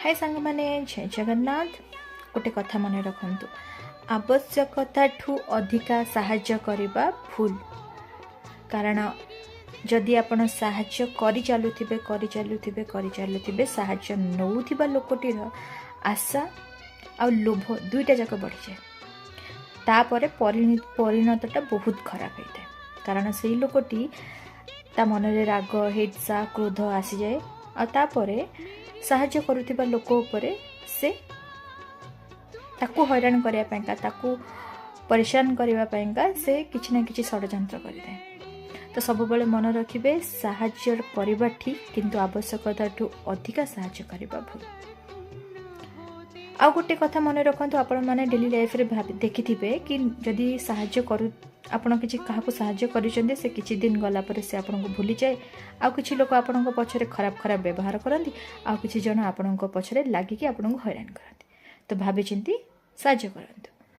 High ସାଙ୍ଗମାନେ, ଜୟ ଜଗନ୍ନାଥ। ଗୋଟେ କଥା ମନେ ରଖନ୍ତୁ, ଆବଶ୍ୟକତାଠୁ ଅଧିକା ସାହାଯ୍ୟ କରିବା ଭୁଲ। କାରଣ ଯଦି ଆପଣ ସାହାଯ୍ୟ କରି ଚାଲୁଥିବେ, କରି ଚାଲୁଥିବେ, କରି ଚାଲୁଥିବେ, ସାହାଯ୍ୟ ନେଉଥିବା ଲୋକଟିର ଆଶା ଆଉ ଲୋଭ ଦୁଇଟା ଯାକ ବଢ଼ିଯାଏ। ତାପରେ ପରିଣତଟା ବହୁତ ଖରାପ ହେଇଥାଏ, କାରଣ ସେଇ ଲୋକଟି ତା ମନରେ ରାଗ, ହିଂସା, କ୍ରୋଧ ଆସିଯାଏ ଆଉ ତାପରେ ସାହାଯ୍ୟ କରୁଥିବା ଲୋକ ଉପରେ ସେ ତାକୁ ହଇରାଣ କରିବା ପାଇଁକା, ତାକୁ ପରିଶାନ କରିବା ପାଇଁକା ସେ କିଛି ନା କିଛି ଷଡ଼ଯନ୍ତ୍ର କରିଥାଏ। ତ ସବୁବେଳେ ମନେ ରଖିବେ, ସାହାଯ୍ୟ କରିବା ଠିକ୍, କିନ୍ତୁ ଆବଶ୍ୟକତାଠୁ ଅଧିକା ସାହାଯ୍ୟ କରିବା ଭୁଲ। ଆଉ ଗୋଟେ କଥା ମନେ ରଖନ୍ତୁ, ଆପଣମାନେ ଡେଲି ଲାଇଫ୍ରେ ଭାବି ଦେଖିଥିବେ କି ଯଦି ସାହାଯ୍ୟ କରୁ ଆପଣ କିଛି କାହାକୁ ସାହାଯ୍ୟ କରିଛନ୍ତି, ସେ କିଛି ଦିନ ଗଲା ପରେ ସେ ଆପଣଙ୍କୁ ଭୁଲିଯାଏ। ଆଉ କିଛି ଲୋକ ଆପଣଙ୍କ ପଛରେ ଖରାପ ଖରାପ ବ୍ୟବହାର କରନ୍ତି, ଆଉ କିଛି ଜଣ ଆପଣଙ୍କ ପଛରେ ଲାଗିକି ଆପଣଙ୍କୁ ହଇରାଣ କରନ୍ତି। ତ ଭାବିଚିନ୍ତି ସାହାଯ୍ୟ କରନ୍ତୁ।